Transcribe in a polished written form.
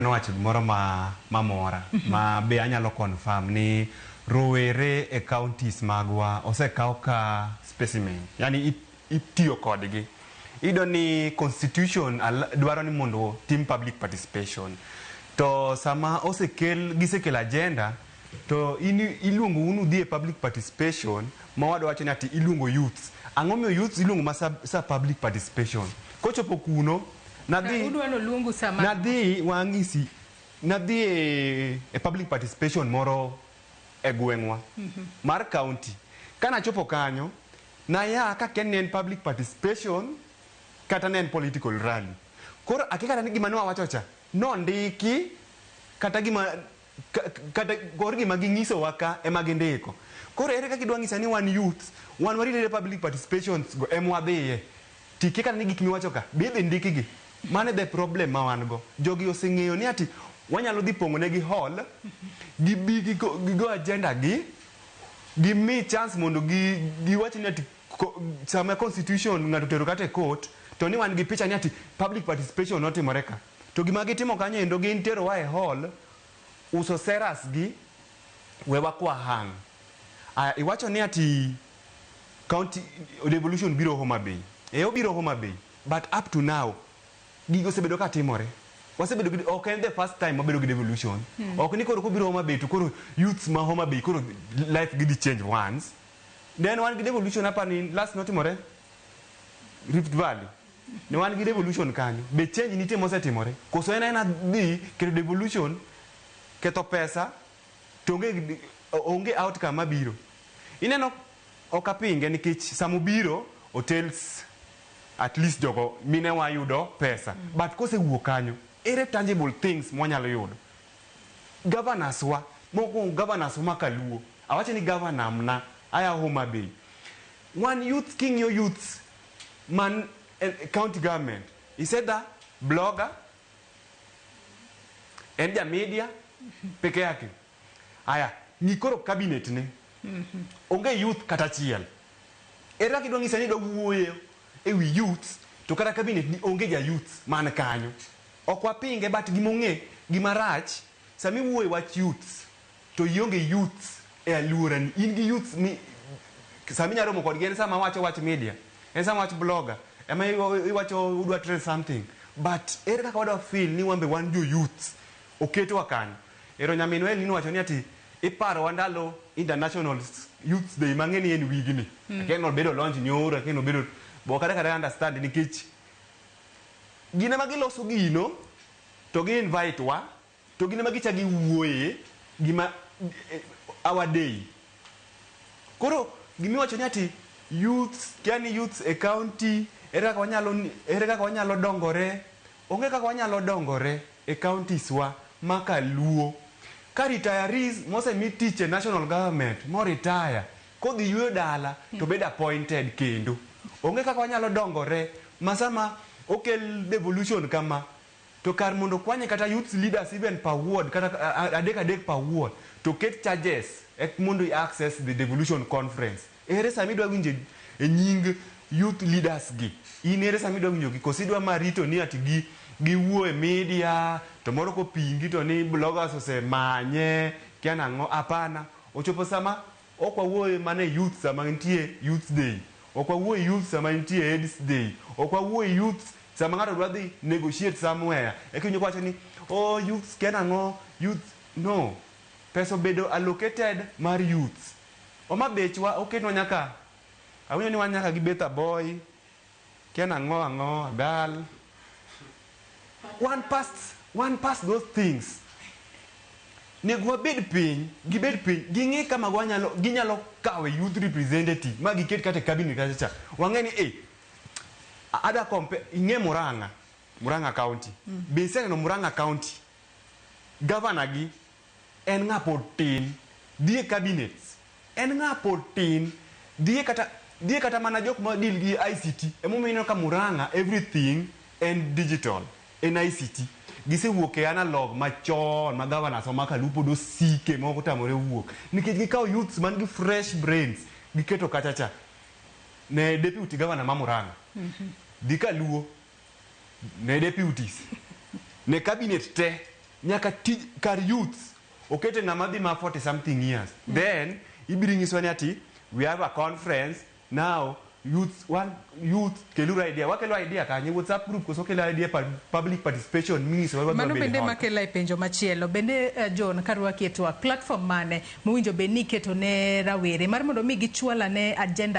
Nowacho gimoro ma mamora ma be anyalo confirm ni rowere e counties magwa osekaw ka specimen, yani itiyo kodgi. Iyudo ni constitution dwaro ni mondo tim public participation, to sama osekel gisekelo agenda to in iluongo unu dhi e public participation ma wadwa wacho ni ati iluongo youths. Ang'o miyo youths iluongo ma sa public participation kochopo kuno nadhi Udwa noluongu sama nadhi wang'isi nadhi e public participation moro e gweng'wa mar county. Kanachopo kanyo naya ka ne en public participation kata ne en political rally. Koro akia kata ni gima nwawacho cha nondiki kata gima kata kor gima ging'isowa ka ema gindiko. Koro ere kaka idwa ng'isa ni wan youths wan waridre public participations go ema wadhiye tikia kata ni gik miwacho ka be idhi ndikgi? Mano e the problem ma wan go. Jogi oseng'eyo ni ati wanyalo dhi pong'o negi hall, gibi gigo agenda gi, gimi chance mondo giwach ni ati sama constitution ng'ato tero kata e court to ni wan gi picha ni ati public participation notimore ka. To gima gitimo kanyo endo gin terowa e hall, uso seras gi, wewa kwa hang. Aya, iwacho ni ati county devolution biro Homa Bay. E obiro Homa Bay, but up to now gigo osebedo ka timore. Wasebedo gi, ok en the first time wabedo gi devolution. Ok ni koro kobiro Homa Bay to koro youths ma Homa Bay koro life gidhi change once. Then wan gi devolution apa ni last notimore Rift Valley. Ne wan gi devolution kanyo. Be change nitie mosetimore? Koso en aena dhi keto devolution, ketho pesa, to onge outcome mabiro. Ineno ok apinge nikech samobiro hotels at least jogo mine wayudo pesa. But kosewuok kanyo, ere tangible things mwanyalo yudo? Governors wa, mokwongo governors wa makaluo. Awacho ni governor mna, aya Homa Bay. Wan youth king'iyo youths man county government, is either blogger, en ja media peke yake. Aya, ng'i koro cabinet ne. Onge youth kata achiel. Ere kaka idwa ng'isa ni idwa wuoyo e wi youths to kata cabinet ni onge ja youths man kanyo. Ok wapinge, but gimong'e gima rach sama iwuoyo e wach youths to ionge youths e aluorani. In gi youths mi sama inyalo romo kodgi en sama wacho wach media, en sama wach blogger, ema iwacho udwa trend something. But ere kaka wadwa feel ni wan be wan jo youths oketwa kanyo. Ero nyaminwa Elin wacho ni ati iparowa ndalo International Youth Day mang'e ni en wigni. Akia ni obedo launch nyoro, akia ni obedo bo kata understand nikech gin ema giloso gino to gi invite wa to gin ema gichak giwuoye gima our day. Koro gimiwacho ni ati youths, kia ni youths e county ere kaka wanyalo dongore? Onge kaka wanyalo dongore e counties wa makaluo. Ka retirees mosemi tich e national government mo retire kodhi yueyo dala to bedo appointed kendo. Onge kaka wanyalo dongore ma sama okel devolution kama to kar mondo kwanye kata youth leaders even per ward kata adek adek per ward to ket charges ek mondo i access the devolution conference. Ere sama idwa winjo e nying youth leaders gi? In ere sama idwa winjo gi? Koso idwa marito ni ati gi giwuo e media to moro kopingi to ni bloggers osemanye kia nang'o? Hapana. Ochopo sama ok wawuoye mana e youth sama nitie youth day. Ok wawuo e youth sama nitie AIDS day. Ok wawuo e youth sama ng'ato dwa dhi negotiate somewhere. Eka iwinjo kowacho ni oh youths kia nang'o youth no. Pesa obedo allocated mar youths. Homa Bechwa oketwa nyaka awinjo ni wan nyaka gi Betha Boy kia nang'o ang'o agal. One past those things. Nego wabed piny, gibed piny, ging'i kama wanyalo ginyalo kawe youth representative ma giket kata e cabinet kacha cha. Wang'e ni eh ada compare ing'e Murang'a, Murang'a County. Be iseneno Murang'a County? Governor gi en ng'a pod tin. Dhi e cabinets. En ng'a pod tin. Dhi e kata mana jok ma deal gi ICT. Emomiyo ineno ka Murang'a everything en digital. En ICT. Gisewuok e analog machon ma governors wa ma Kaluo pod osike ma ok otamore wuok. Nikech gikawo youths man gi fresh brains giketo kacha cha. Ne deputy governor ma Murang'a. Dhi Kaluo. Ne deputies. Ne cabinet te. Nyaka tij kar youth okete ng'ama dhi ma 40 something years. Then ibiro nyiswa ni ati we have a conference now, youth one, youth keluru idea. Wakelo idea kanye? WhatsApp group koso kelo idea pa public participation minyiso wadwa Mano bedo bende hall. Makela e penjo machielo bende, John, karwaki e twak, platform mane mowinjo bed ni iketo ne rawere mar mondo mi gichwal ane agenda?